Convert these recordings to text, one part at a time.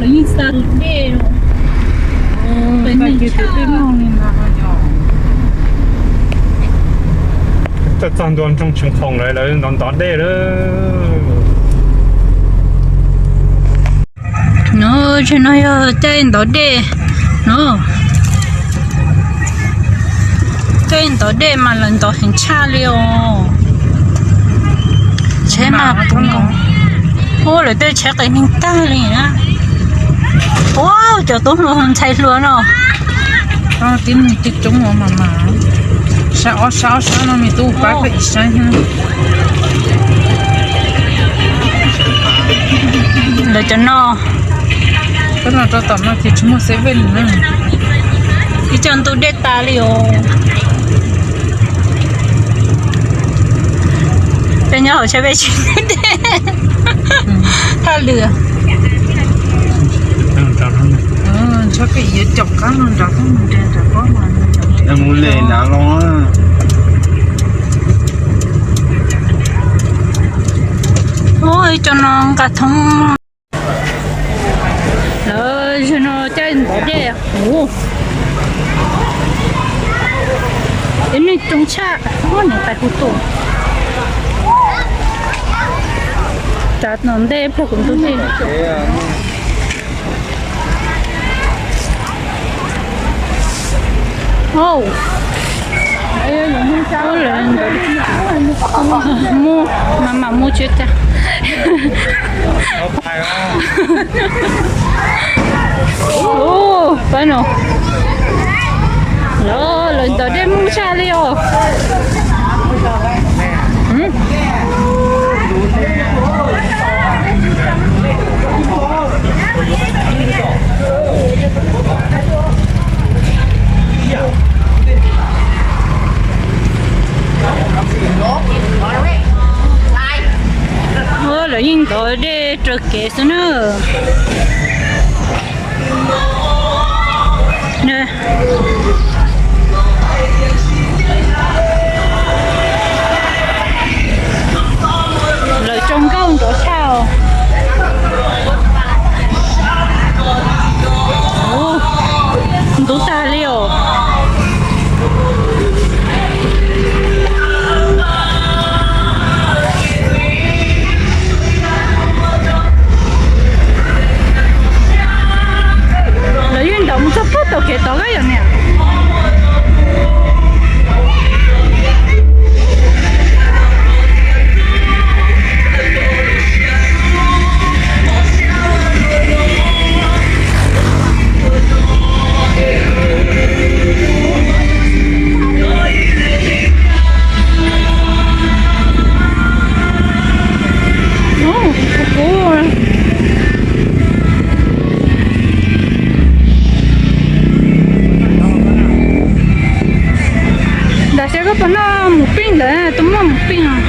Lawv yeej xa tus dej no. Tus dej no li no yog. Tuaj txog ntua nroog Tshee Qhoom lawm, lawv ntov ntov dej lawm. No, tsev no yog caij ntov dej no. Caij ntov dej mas lawv ntov heev tshaj li os. Tsheb mas, ua lawv tej tsheb qias neeg tag li na. Ua cov tub hluas ntxhais hluas no. Tib neeg coob coob mas mas, sab ob sab ob sab no me tub pab peb ib sab. Lawv cov no, koj no rau tom no ces tsis muaj seven na. Ib co ntu dej tas li os. Peb nyob hauv tsheb peb tsis muaj dej. Thaj lwm. Mus le nrad los. Ib co no nqa thoob. Lawv zaum no caij ntov dej. Ib neeg coob tshaj, niam tais kuv tus. Tsav tom ntej plog kuv ntu dej. Muaj, mas mam muaj tsis cas. Pab no, lawv ntov dej muaj tshaj li os. Lawv yeej ntov dej raws kev xwb na. Lawv tsaus nkauj nrov tshaj. Ntub tag li os. Lawv yeej nrov mus txog pem tom kev tod lawm yom niam. Ntam sia koj puas noj mus peej ntawd, tus muaj mus peej os.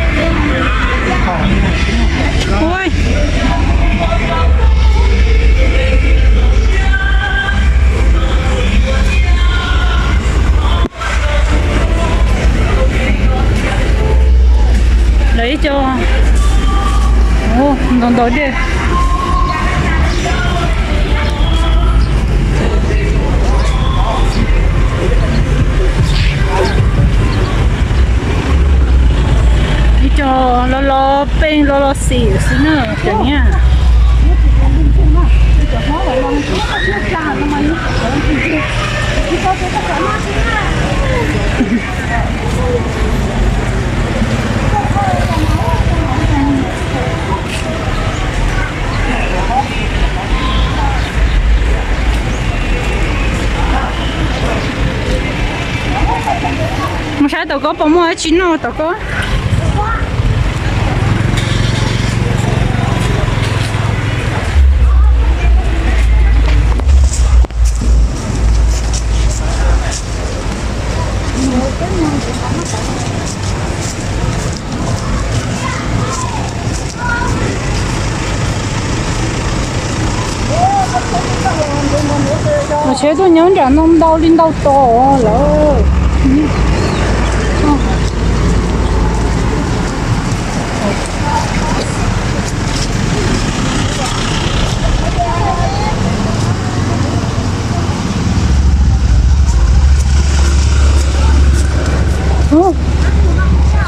Lawv ib co ntov ntov dej. Ib co los los peej los los xim xwb na cov niag. Mus saib tom ko puas muaj dab tsi noj tom ko. Tsheb tuaj nyob nram no ntau li ntau tos lawm.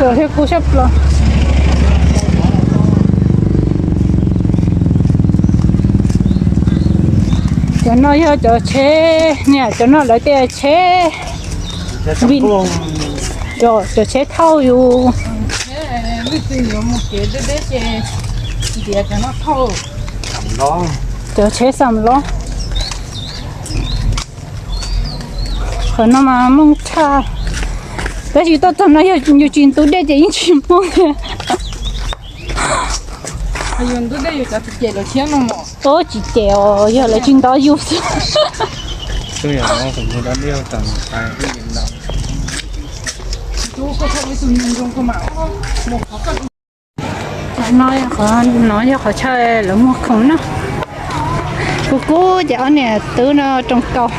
Thiab kub sab plaws. Cov no yog cov tsheb, niam, cov no lawv tias tsheb, cov tsheb thauj yus. Cov tsheb xam lob. Qhov no mas mooj tshaj. Tab sis tuaj txog no yog yus tsis ntub dej ces yeej tsis mooj. Ub, tsis ces os, yog lawv tsis ntov yus xwb. No, no yog qhov chaw lawv muag khoom noj. Kuv kuv ces ob niam tub no roos kaus.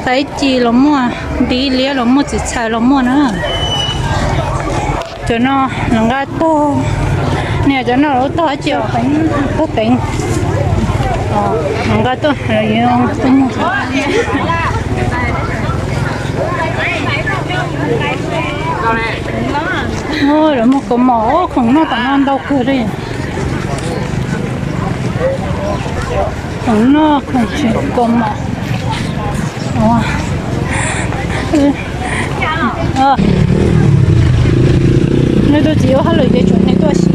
Taib ci los muaj, ntiv liab los muaj, txiv txhais los muaj na. Cov no lawv nqa tog, niam, cov no lawv tog dab tsi? Tog teev. Lawv nqa tuaj, lawv yuav tuaj muag. Lawv muag kaus mom, khoom noj tom no ntau kawg li. Khoom noj khoom tsev, kaus mom. Nej tus txiv ua hauj lwm ces tshuav nej tuaj siv.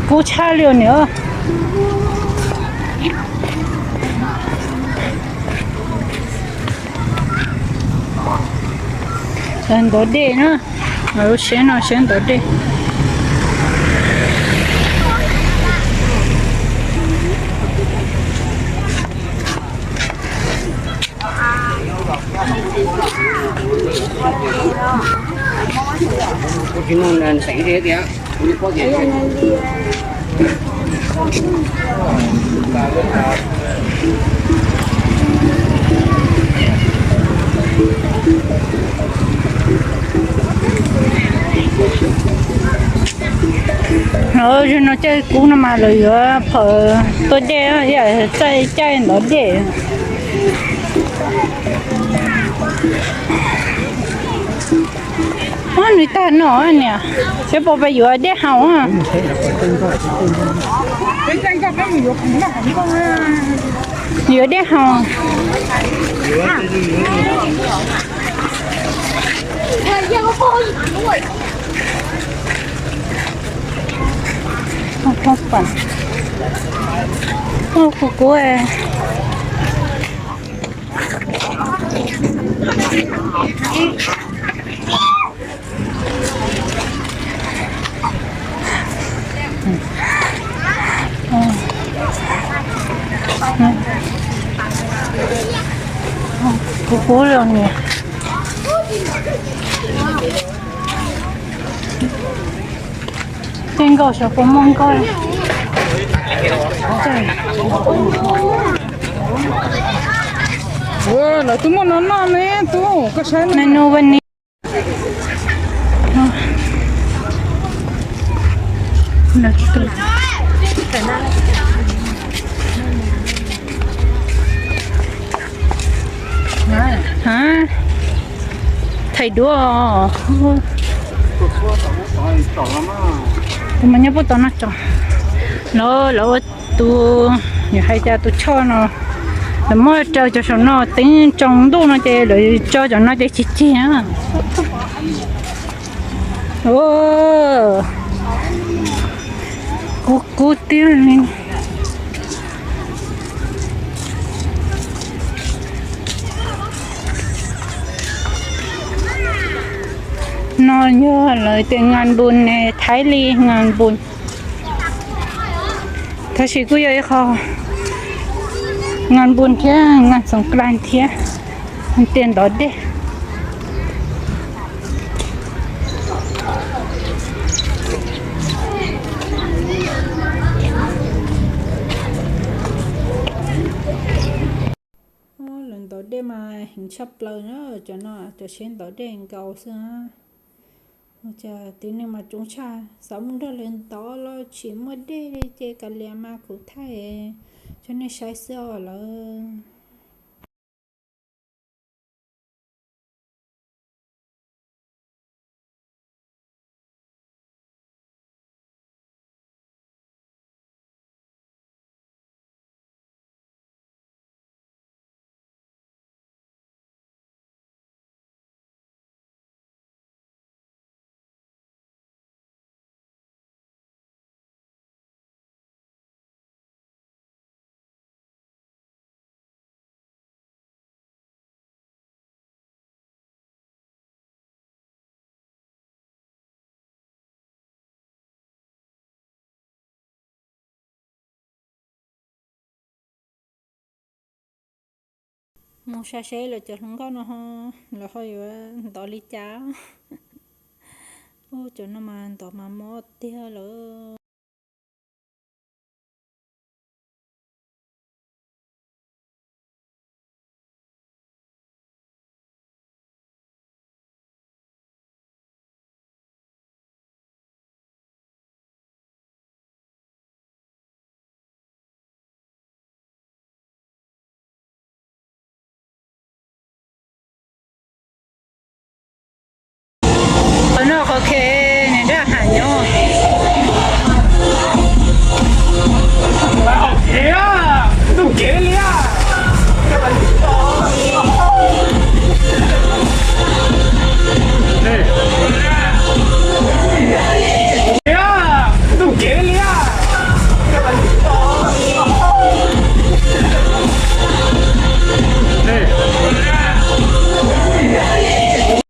Kub tshaj li niam. Ntov dej na, lub siab no siab ntov dej. Lawv zaum no caij kub no mas lawv yuav phawv tuaj dej, caij caij ntov dej. Nws tag no niam, peb puas pais yuav dej haus? Yuav dej haus. Kuv kuv. Kuv kuv los niam. Tej nkauj saum puas muaj nkauj. Lawv twb muaj no noj ne, tub, koj saib no. Thaij duab. Tus mas nyob puag tom no tso. Lawv, lawv ua tus, nws hais tias tus choj no, lawv muab rau cov saum no teeb tsaus ntuj no ces lawv tso cov no ces cig cig na. Kub kub tiag li. No yog lawv tias ngas npus ne, Thaib li ngas npus. Tab sis kuj yog ib qho ngas npus thiab ngas xoov klas thiab. Tias ntov dej. Lawv ntov dej mas heev tshaj plaws na, cov no cov tsheb ntov dej nkaus xwb. Tib neeg mas coob tshaj, xav mus nrog lawv ntov los tsis muaj dej li ces kav liam mas kuv thaij tso nej saib xwb os lawm. Mus saib seb lawv cov hluas nkauj no lawv ho yuav ntov li cas. Ub, cov no mas ntov mas mob tiag lawm.